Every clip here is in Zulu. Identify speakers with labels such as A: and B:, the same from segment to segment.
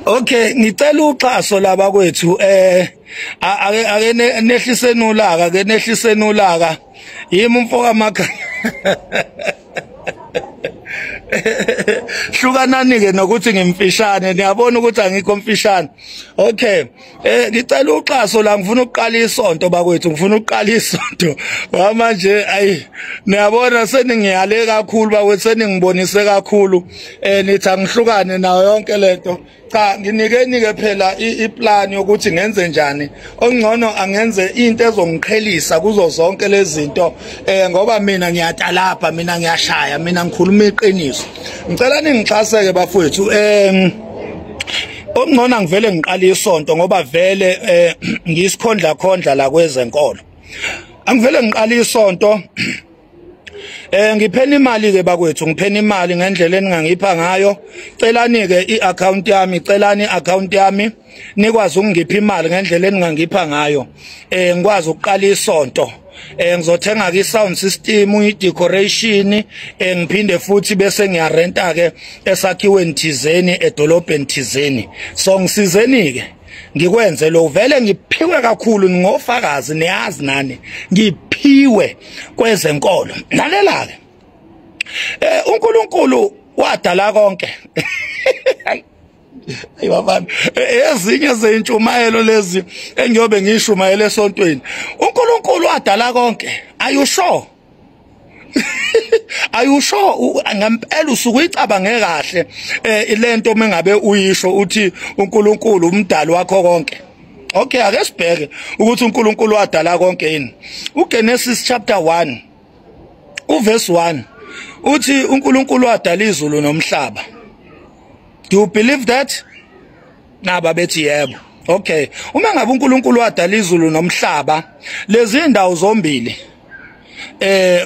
A: Okay, ngicela uxhaso laba kwethu ake nehliseni ulaka, ake nehliseni ulaka. Yimi umfoka Makhanya. Hlukanani ke nokuthi ngimfishane, niyabona ukuthi angikho mfishane. Okay, ngicela uxhaso la, ngifuna ukuqala isonto bakwethu, ngifuna ukuqala isonto. Manje ayi niyabona seningiyale kakhulu bakwethu, seningibonise kakhulu. Nithi angihlukane nayo yonke lento. Cha, nginikeni ke phela iplan yokuthi ngenze njani. Okungcono angenze into ezongiqhelisa kuzo zonke lezi zinto, ngoba mina ngiyatalapha, mina ngiyashaya, mina ngikhuluma iqiniso. Ngicela ningixhaseke bafowethu. Okungcono angivele ngiqale isonto ngoba vele ngisikhondla khondla la kwezenkolo. Angivele ngiqale isonto. Ngipheni imali ke bakwethu, ngipheni imali ngendlela eningangipha ngayo. Celani ke iaccount yami, celani iaccount yami nikwazi ukungipha imali ngendlela eningangipha ngayo. Ngikwazi ukuqala isonto. Ngizothenga ke sound system, i-decoration, ngiphinde futhi bese ngiyarenta ke esakhiweni thizeni edolobheni thizeni. So ngisizeni ke ngikwenze lo, vele ngiphiwe kakhulu, ningofakazi, niyazi nani ngiphiwe kwezenkolo. Lalela ke, uNkulunkulu wadala konke. Ayi bafana, ezinye zeintshumayelo lezi engiyobe ngishumayele esontweni. uNkulunkulu wadala konke. Are you sure? Are you sure? Ngempela usuke uyicabange kahle lento mengabe uyisho uthi uNkulunkulu umdali wakho konke. Okay, ake sibheke ukuthi uNkulunkulu wadala konke yini. uGenesis chapter 1 uverse 1 uthi uNkulunkulu wadala izulu nomhlaba. Do you believe that? Naba bethi yebo. Okay, uma ngabe uNkulunkulu wadala izulu nomhlaba, lezi indawo zombili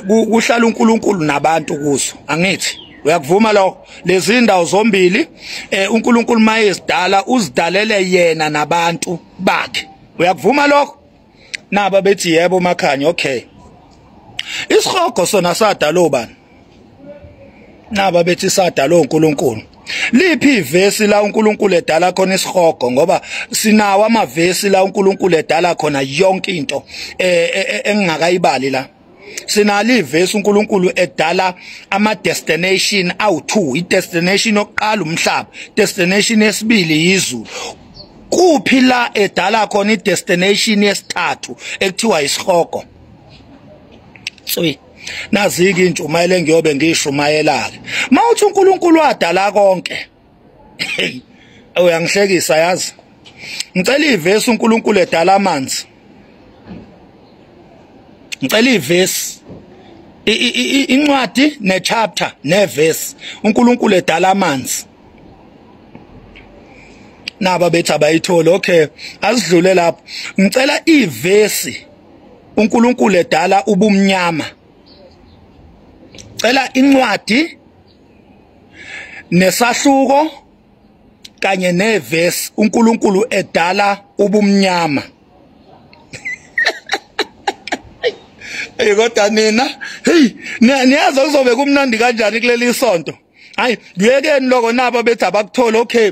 A: kuhlala uNkulunkulu nabantu kuzo, angithi uyakuvuma lokho? Lezi indawo zombili uNkulunkulu mayesidala uzidalele yena nabantu bakhe, uyakuvuma lokho? Naba bethi yebo Makhanya. Okay, isihogo sona sadala obani? Naba bethi sadala uNkulunkulu. Liphi ivesi la uNkulunkulu edala khona isihogo? Ngoba sinawo amavesi la uNkulunkulu edala khona yonke into engingakayibali la. Sinalo ivesi uNkulunkulu edala ama destination awu2, i destination yokuqala umhlaba, destination yesibili izulu. Kuphi la edala khona i destination yesithathu ekuthiwa isihogo? Tswi, naziki intshumayelo engiyobe ngishumayela ke. Mawuthi uNkulunkulu wadala konke, uyangihlekisa yazi. Ngicela ivesi uNkulunkulu edala amanzi. Ngicela ivesi, incwadi nechapter nevesi uNkulunkulu edala amanzi. Naba bethi abayitholi. Okay, asidlule lapho. Ngicela ivesi uNkulunkulu edala ubumnyama. Cela incwadi nesahluko kanye nevesi uNkulunkulu edala ubumnyama. Hey kodwa nina, hey niyazi kuzobe kumnandi kanjani kuleli sonto. Hayi ngiyekeni lokho, nabo bethi abakuthola. Okay,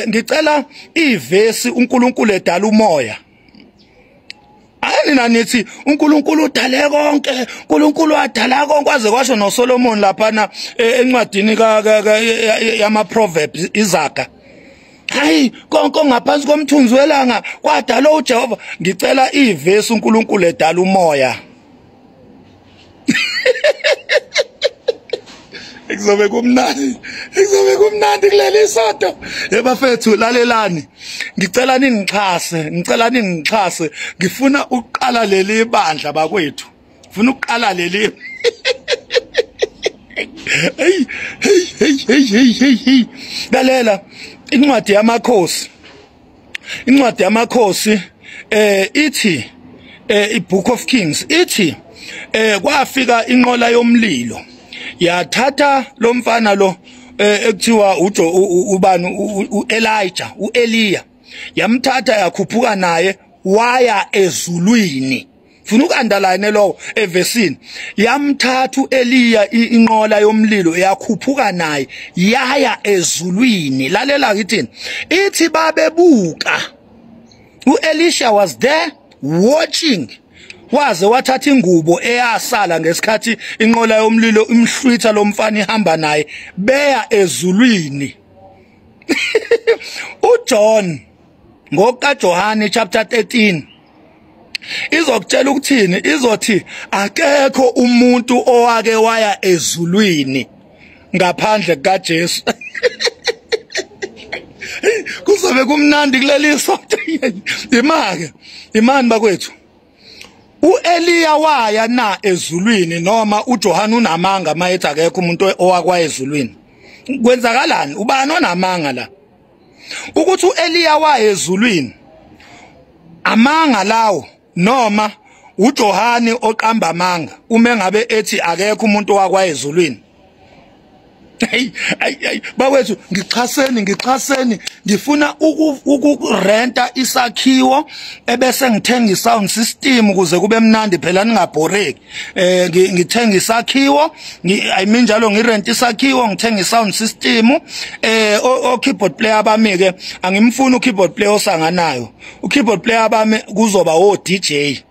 A: ngicela ivesi uNkulunkulu edala umoya. Nina nithi uNkulunkulu udale konke, uNkulunkulu wadala konke, kwaze kwasho noSolomon laphana encwadini yama Proverbs, iZaga. Hayi konke ngaphansi komthunzi welanga kwadala uJehova. Ngicela ivesi uNkulunkulu edala umoya. Kuzobe kumnandi, kuzobe kumnandi kuleli sonto. Yebafethu lalelani, ngicela ningixhase, ngicela ningixhase. Ngifuna ukuqala leli bandla bakwethu, ngifuna ukuqala leli. Hey hey hey hey hey hey, lalela incwadi yamakhosi, incwadi yamakhosi ithi iBook of Kings ithi kwafika inqola yomlilo yathatha lo mfana lo ekuthiwa ubani, uElijah, uEliya, yamthatha yakhuphuka naye waya ezulwini. Funa uku-underline lo evesini. Yamthatha uEliya inqola yomlilo yakhuphuka naye yaya ezulwini. Lalela ngithini, ithi babebuka. uElisha was there watching. Waze wathatha ingubo eyasala ngesikhathi inqola yomlilo imhlwitha lomfana ihamba naye beya ezulwini. uJohn ngokaJohane chapter 13 izokutshela ukuthini? Izothi akekho umuntu owake waya ezulwini ngaphandle kukaJesu. Kuzobe kumnandi kuleli sonto. Imake imani bakwethu, uEliya waya na ezulwini noma uJohane unamanga mayethi akekho umuntu owakwa ezulwini? Kwenzakalani? Ubani onamanga la? Ukuthi uEliya waya ezulwini amanga lawo noma uJohane oqamba amanga uma ngabe ethi akekho umuntu owakwa ezulwini? Hey ay bakwethu, ngixhaseni ngifuna ukurenta isakhiwo ebese ngithenga isound system ukuze kube mnandi phela ningabhoreki. Ngithenga isakhiwo, I mean njalo ngirent isakhiwo, ngithenga isound system. O keyboard player bami ke angimfuni u keyboard player osanganayo. U keyboard player bami kuzoba o DJ.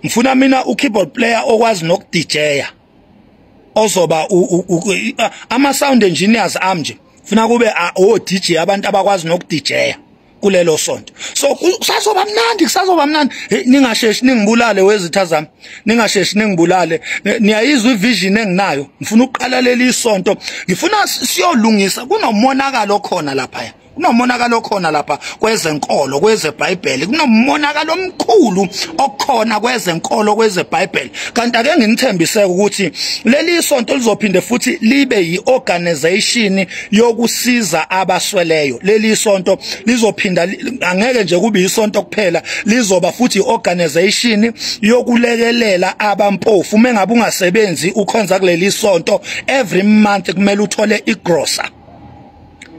A: Ngifuna mina u keyboard player okwazi noku DJ-a, ozoba ama sound engineers amnje funa kube o DJ, abantu abakwazi noku DJ-a kulelo sonto. So kusazoba mnandi. Ningasheshi ningibulale wezitha zami, ningasheshi ningibulale. Niyayizwa ivision enginayo. Ngifuna ukuqala leli sonto, ngifuna siyolungisa. Kunomonakalo khona lapha, kunomonakalo khona lapha kwezenkolo, kwezeBhayibheli. Kunomonakalo omkhulu okhona kwezenkolo, kwezeBhayibheli. Kanti ake nginithembise ukuthi leli sonto lizophinde futhi libe yiorganization yokusiza abasweleyo. Leli sonto lizophinda, angeke nje kube isonto kuphela, lizoba futhi iorganization yokulekelela abampofu. Uma ngabe ungasebenzi ukhonza kuleli sonto, every month kumele uthole igrocer.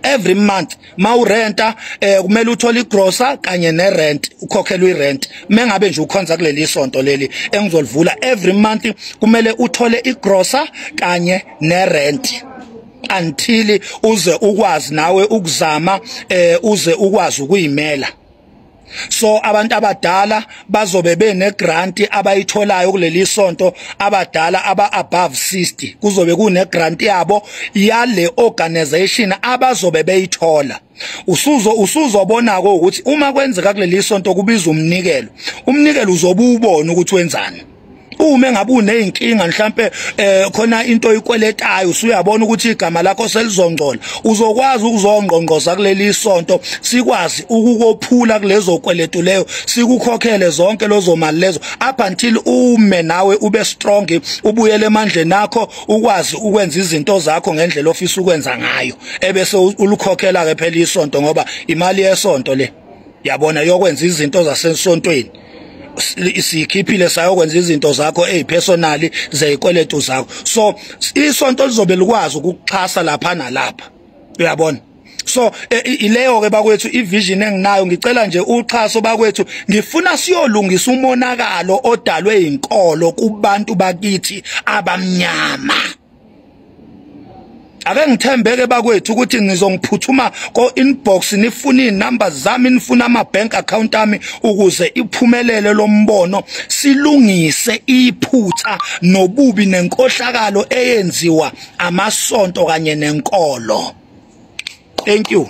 A: Every month mawurenta kumele uthole igrocer kanye nerent, ukhokhelwe irent. Mengabe nje ukhonza kuleli sonto leli engizolivula, every month kumele uthole igrocer kanye nerent until uze ukwazi nawe ukuzama, uze ukwazi ukuyimela. So abantu abadala bazobe bene grant abayitholayo kuleli sonto, abadala aba above 60 kuzobe kune grant yabo yale organization abazobe beyithola. Usuzobona ko ukuthi uma kwenzeka kuleli sonto kubiza umnikelo, umnikelo uzobe ubona ukuthi wenzani. Uma ngabe uneyinkinga mhlambe khona into oyikweletayo, usuyabona ukuthi igama lakho selizongcola, uzokwazi ukuzongqongqoza kuleli sonto, sikwazi ukukophula kulezo kweletu leyo, sikukhokhele zonke lezo mali lezo up until ume nawe ube strong, ubuyele emandleni akho, ukwazi ukwenza izinto zakho ngendlela ofisa ukwenza ngayo, ebese ulukhokhela ke phela isonto, ngoba imali yesonto le yabona yokwenza izinto zasesontweni. Sikhiphile sayokwenza izinto zakho ezipersonal zezikweletu zakho. So isonto lizobe likwazi ukukuxhasa lapha nalapha, uyabona. So ileyo ke bakwethu ivision enginayo. Ngicela nje uxhaso bakwethu, ngifuna siyolungisa umonakalo odalwe inkolo kubantu bakithi abamnyama. Ake ngithembeke bakwethu ukuthi nizongiphuthuma ko inbox nifuna inumber zami, nifuna ama bank account ami ukuze iphumelele lombono, silungise iphutha nobubi nenkohlakalo eyenziwa amasonto kanye nenkolo. Thank you.